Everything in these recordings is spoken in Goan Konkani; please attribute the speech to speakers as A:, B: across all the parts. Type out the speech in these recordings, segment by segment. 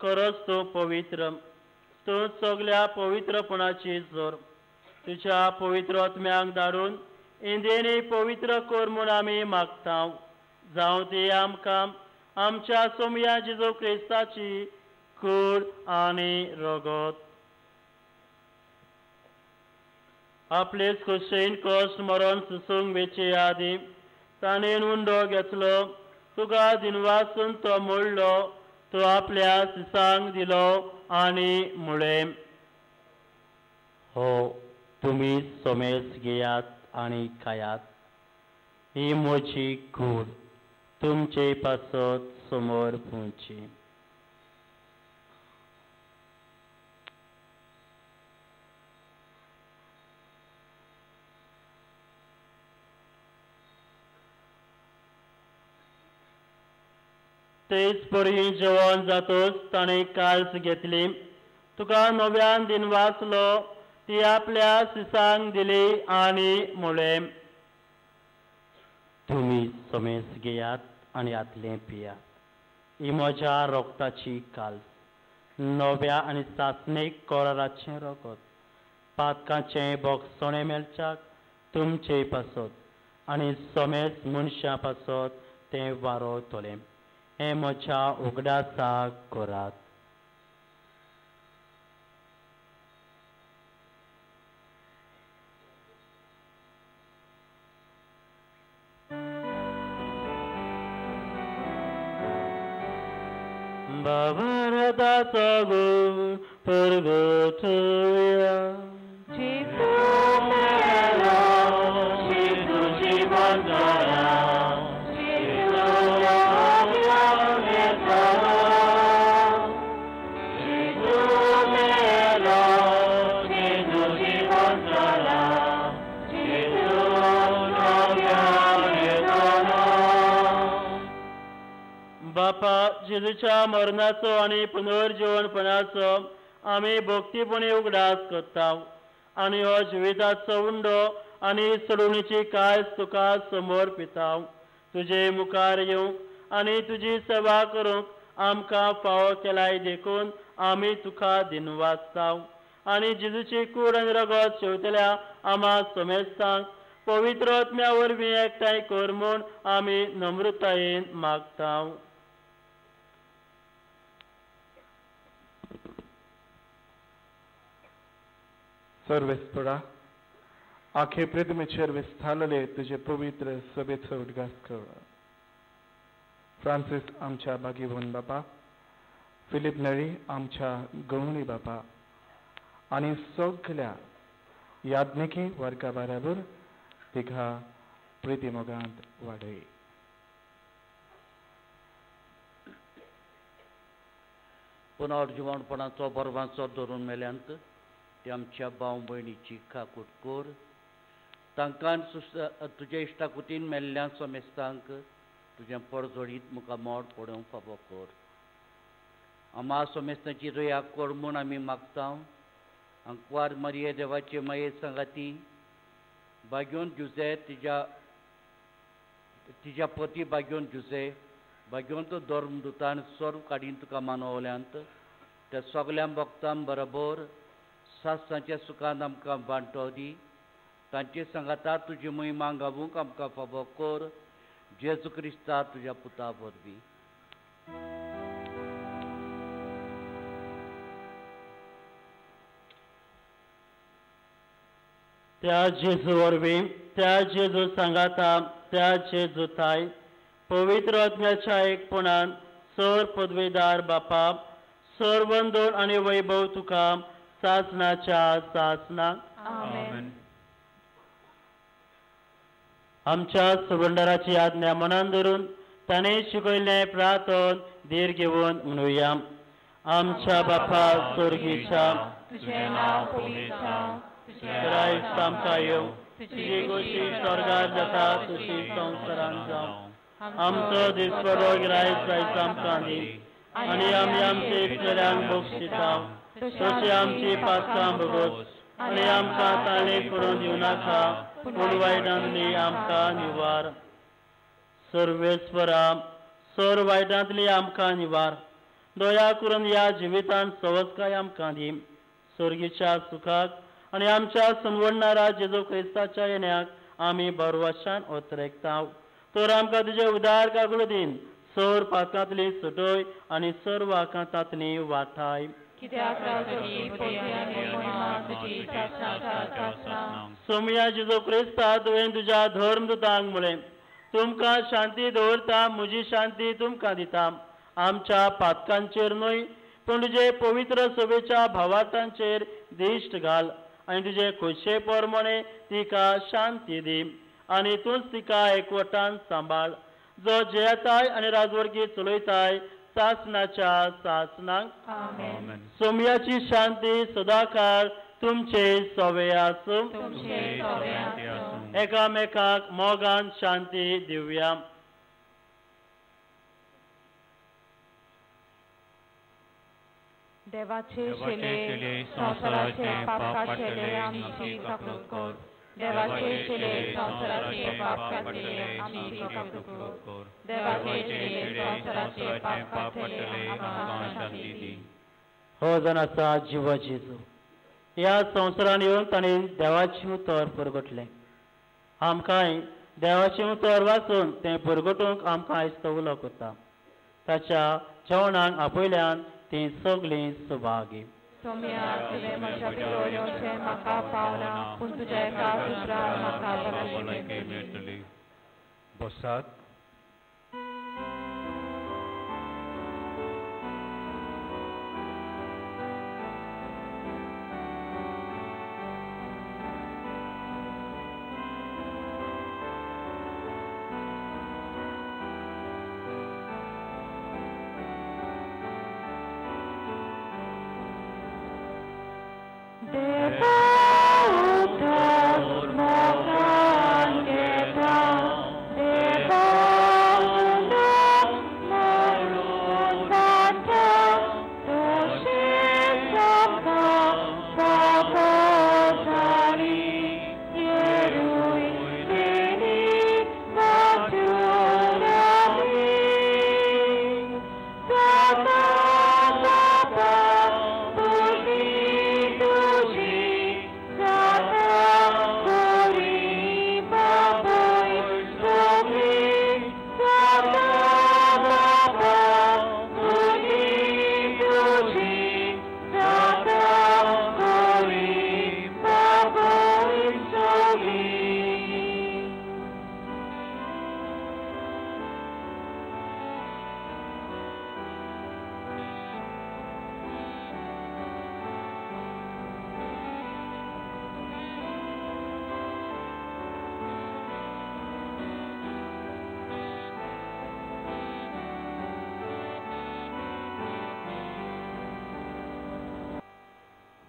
A: खरोच तूं पवित्र, तूं सगल्या पवित्रपणाची जोर। तुज्या पवित्र आत्म्यांक धाडून इंदेनी पवित्र कर म्हूण आमी मागता। जावं ती आमकां आमच्या सोमया जेजू क्रिस्ताची कूड आनी रगत। आपलेच खोशयेन कश्ट मरण सुसूंक वेचे आदी ताणें उंडो घेतलो, तुका दिनवासून तो मोडलो, तो आपल्या सिसांक दिलो आनी म्हळें, हो तुमी सोमेस घेयात आनी खायात, ही म्हजी कूड तुमचे पासत समोर पुंची। तेच परी जेवण जातोच ताणें काल्स घेतली, तुका नव्यान दिनवासलो, ती आपल्या सिसांक दिली आनी म्हळें, तुमी समेस घेयात आनी हातलें पियात, ही म्हज्या रोगताची काल्स, नव्या आनी सासणीक कराराचें रगत, पातकांचें बोगसणें मेळच्याक तुमचे पासत आनी समेस मनशां पासत तें वारोवतलें। हें म्हज्या उगडासाक करात। बाबा गुण परगटया,
B: जेजू मेलो, जेजू जिवन जाला, जेजू जेजू मेलो, जेजू जिवन जाला, जेजू।
A: बापा, जेजूच्या मरणाचो आनी पुनर्जीवनपणाचो आमी भक्तीपणी उगडास करता आनी हो जिविताचो उंडो आनी सोडवणीची कांयच तुका समर्पिता। तुजे मुखार येवंक आनी तुजी सेवा करूंक आमकां फावो केलाय देखून आमी तुका दिनवासता आनी जेजूची कूड आनी रगत शेवतल्या आमा समेस्तांक पवित्र आत्म्या वरवीं एकठांय कर म्हूण आमी नम्रतायेन मागता।
C: सर्वेस्परा, आखे प्रतिमेचेर विस्तारलेले तुजे पवित्र सभेचो उद्गास कर। फ्रांसीस आमच्या भागीवन बापा, फिलीप नरी आमच्या गवणी बापा आनी सगल्या याज्ञिकी वर्गा बराबर तिका प्रितीमोगांत वाडय।
D: पुनर्जिवणपणाचो बरवांचो धरून मेल्यांत ते आमच्या भाव भयणीची काकूट कर, तांकां तुज्या इश्टाकुतीन मेल्ल्या समेस्तांक तुजें परजोडीत मुखार मोड पडोवंक फावो कर। आमा समेस्तांची दया कर म्हूण आमी मागता। आंकवार मारिये देवाचे माये सांगाती बाग्योन जुजे तिज्या पती बाग्योन जुजे बाग्योन तो धर्मदुतान सर्व काडीन तुका मानवल्यांत त्या सगल्या भक्तां बरोबर सासांच्या सुखान आमकां वांटो दी, तांचे सांगाता तुजी महिमा गावूंक आमकां फावो कर, जेजू क्रिस्ता तुज्या पुता वरवीं।
A: त्या जेजू वरवीं, त्या जेजू सांगाता, त्या जेजू थाय पवित्र आत्म्याच्या एकपणान सर पदवेदार बापा, सर वंदन आनी वैभव तुका सासनाच्या सासना।
B: आमेन।
A: आमच्या सुबंडराची आज्ञा मनान धरून ताणें शिकयल्लें प्रार्थन धीर घेवन म्हणुया। आमच्या बापा स्वर्गीच्या,
B: तुजें नांव पवित्र जावं, तुजें
A: राज्य आमकां येवं, तुजी गोशी स्वर्गार जाता तशी संवसारांत जावं। आमचो दिसपडो गिरायक जायत आमकां दी आनी आमी आमचे इतल्यांक बक्षिता तशी आमची पातकां भोगोस आनी आमकां ताळें करून दिवं नाका, पूण वायटांतली आमकां निवार। सर्वेस्वरा, सर वायटांतली आमकां निवार, दया करून ह्या जिवितान सवसकाय आमकां दी. स्वर्गीच्या सुखाक आनी आमच्या सनवडणारा जेजू क्रिस्ताच्या येण्याक आमी बरवाशान ओतरेकता. तर आमकां तुजे उदार कागलो दीन सर पातकांतली सुटय आनी सर्व आकांतांतली वाठाय. सोमया जेजू क्रिस्ता, तुवें तुज्या धर्मदूतांक म्हळें, तुमकां शांती दवरता, म्हजी शांती तुमकां दिता. आमच्या पातकांचेर न्हय पूण तुजे पवित्र सभेच्या भावार्थांचेर दिश्ट घाल आनी तुजे खोशये प्रमाणे तिका शांती दी आनी तूंच तिका एकवटान सांबाळ, जो जयताय आनी राजवर्गी चलयताय सासनाच्या सासनाक. सोमयाची शांती सदाकाळ तुमचे सवे आसूं. एकामेकाक मोगान शांती दिवया.
B: देवाचे शिले संवसाराचे पाप काडटले आमची काकूट कर. देवाचे शिले संवसाराचे पाप काडटले आमची काकूट कर. देवाचे शिले संवसाराचे पाप काडटले आमकां शांती दी.
A: हो जण आसा जिवा जेजू ह्या संवसारान येवन ताणें देवाचें उतर परगटलें. आमकांय देवाचें उतर वाचून तें परगटूंक आमकां आयज तो उलो करता. ताच्या जेवणाक आपयल्यान तीं सगळीं सुभागी.
B: सोम्या, तुवें म्हज्या भितर येवचें म्हाका पावना, पूण तुज्या एका उतरान म्हाका भलायकी मेळटली.
E: बसात.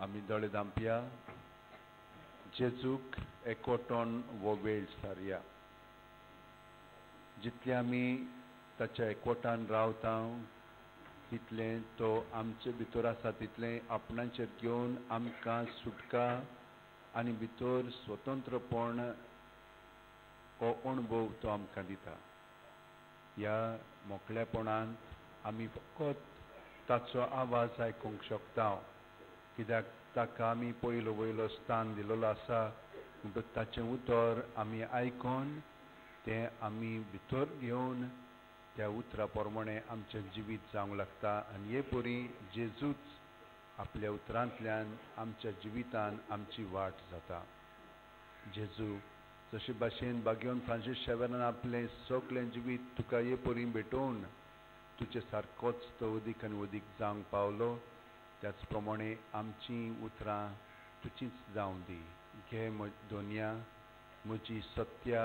E: आमी दोळे धांपया. जेजूक एकवटोन हो वेळ सारया. जितले आमी ताच्या एकवटान रावता तितलें तो आमचे भितर आसा, तितलें आपणाचेर घेवन आमकां सुटका आनी भितर स्वतंत्रपण हो अणभव तो आमकां दिता. ह्या मोकळेपणांत आमी फकत ताचो आवाज आयकूंक शकता, कित्याक ताका आमी पयलो वयलो स्थान दिलेलो आसा. म्हणटकच ताचें उतर आमी आयकून तें आमी भितर घेवन त्या उतरा प्रमाणे आमचें जिवीत जावंक लागता आनी हे परी जेजूच आपल्या उतरांतल्यान आमच्या जिवितान आमची वाट जाता. जेजू जशे भाशेन बागेवन फ्रांसीस शेवरान आपलें सगळें जिवीत तुका हे परी भेटोवन तुजे सारकोच तो अदीक आनी अदीक जावंक पावलो, त्याच प्रमाणे आमचीं उतरां तुजीच जावं दी. घे दोनया म्हजी सत्या,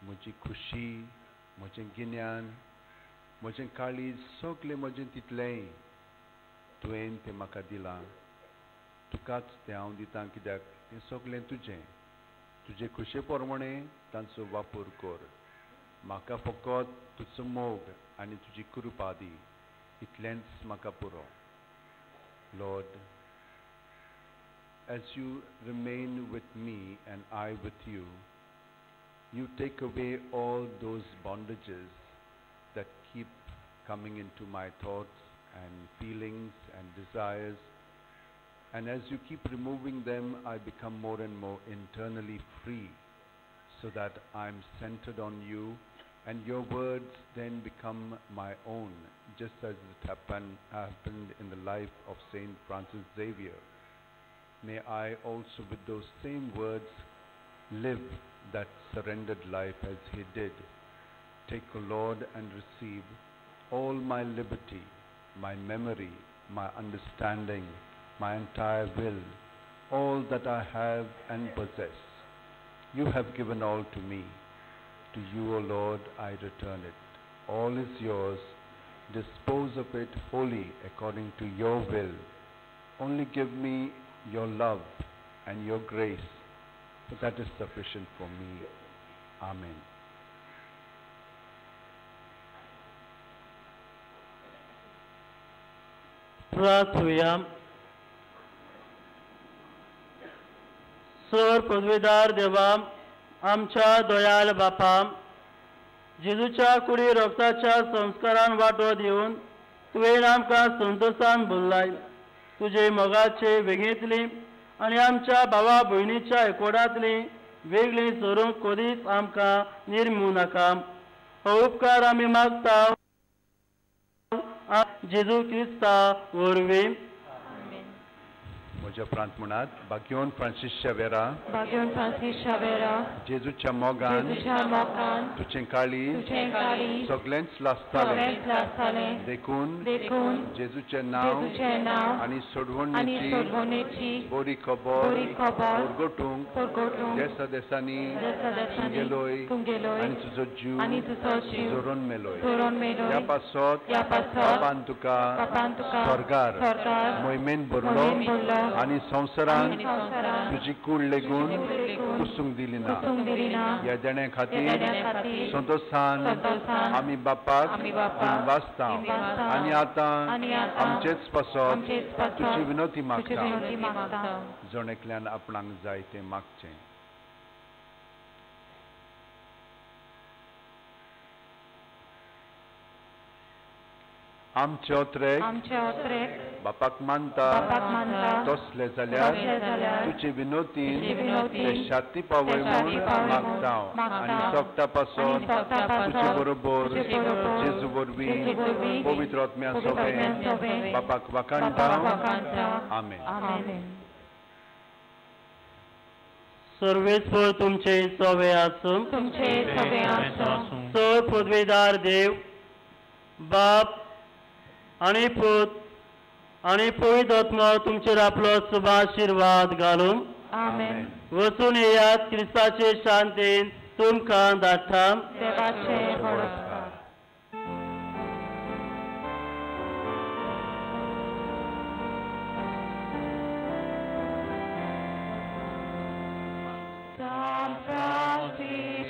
E: म्हजी खुशी, म्हजें गिन्यान, म्हजें काळीज, सगळें म्हजें तितलेंय तुवें तें म्हाका दिलां. तुकाच तें हांव दितां, कित्याक तें सगळें तुजें. तुजे खुशे प्रमाणे तांचो वापर कर. म्हाका फकत तुजो मोग आनी तुजी कृपा दी, इतलेंच म्हाका पुरो. Lord, as you remain with me and I with you, you take away all those bondages that keep coming into my thoughts and feelings and desires. And as you keep removing them, I become more and more internally free, so that I'm centered on you, and your words then become my own, just as it happened in the life of Saint Francis Xavier. May I also with those same words live that surrendered life as he did. Take, O Lord, and receive all my liberty, my memory, my understanding, my entire will, all that I have and possess. You have given all to me. To you, O Lord, I return it. All is yours. Dispose of it wholly according to your will. Only give me your love and your grace, for that is sufficient for me. Amen.
A: प्रार्थुया. Sir पदवीदार देवा, आमच्या दयाल बापा, जेजूच्या कुडी रक्ताच्या संस्कारान वांटो दिवन तुवें आमकां संतोशान भरलाय. तुजे मोगाचे वेगेंतली आनी आमच्या भावा भयणीच्या एकवटांतली वेगळी सरूंक कदीच आमकां निर्मू नाका. हो उपकार आमी मागता जेजू क्रिस्ता वरवीं.
E: म्हज्या प्रांत म्हणात, बाग्योन फ्रांसीस शावेरा,
B: बाग्योन फ्रांसीस शावेरा,
E: जेजूच्या मोगान तुजें काळीज सगळेंच लासतालें, देखून जेजूचें नांव आनी सोडवणेची बरी खबर परगटूंक देसा देसांनी तुंगेलोय आनी तुजो जीव जोरोन मेलोय. ह्या पासत बापान तुका स्वर्गार मोहिमेन भरलो आनी संवसारान तुजी कूड लेगून कुसूंक दिली ना. ह्या देण्या खातीर संतोशान आमी बापाक दिनवासता आनी आतां आमचेच पासत तुजी विनवती मागता. जण एकल्यान आपणाक जाय तें मागचें. आमचे ओत्रेक बापाक मानता तसले जाल्यार तुजे विनोतीन ते शाती पावय म्हूण मागता आनी सोगटा पासून तुजे बरोबर जेजू वरवीं पवित्र आत्म्या सोबें बापाक वाखाणटा. आमेन.
A: सर्वेस्पर तुमचे सवे आसूं. सर पदवीदार देव बाप आनी पूत आनी पवित्र आत्मा तुमचेर आपलो शुभ आशिर्वाद घालून वचून येयात. क्रिस्ताचे शांतीन तुमकां धाडटा.
B: San Francisco.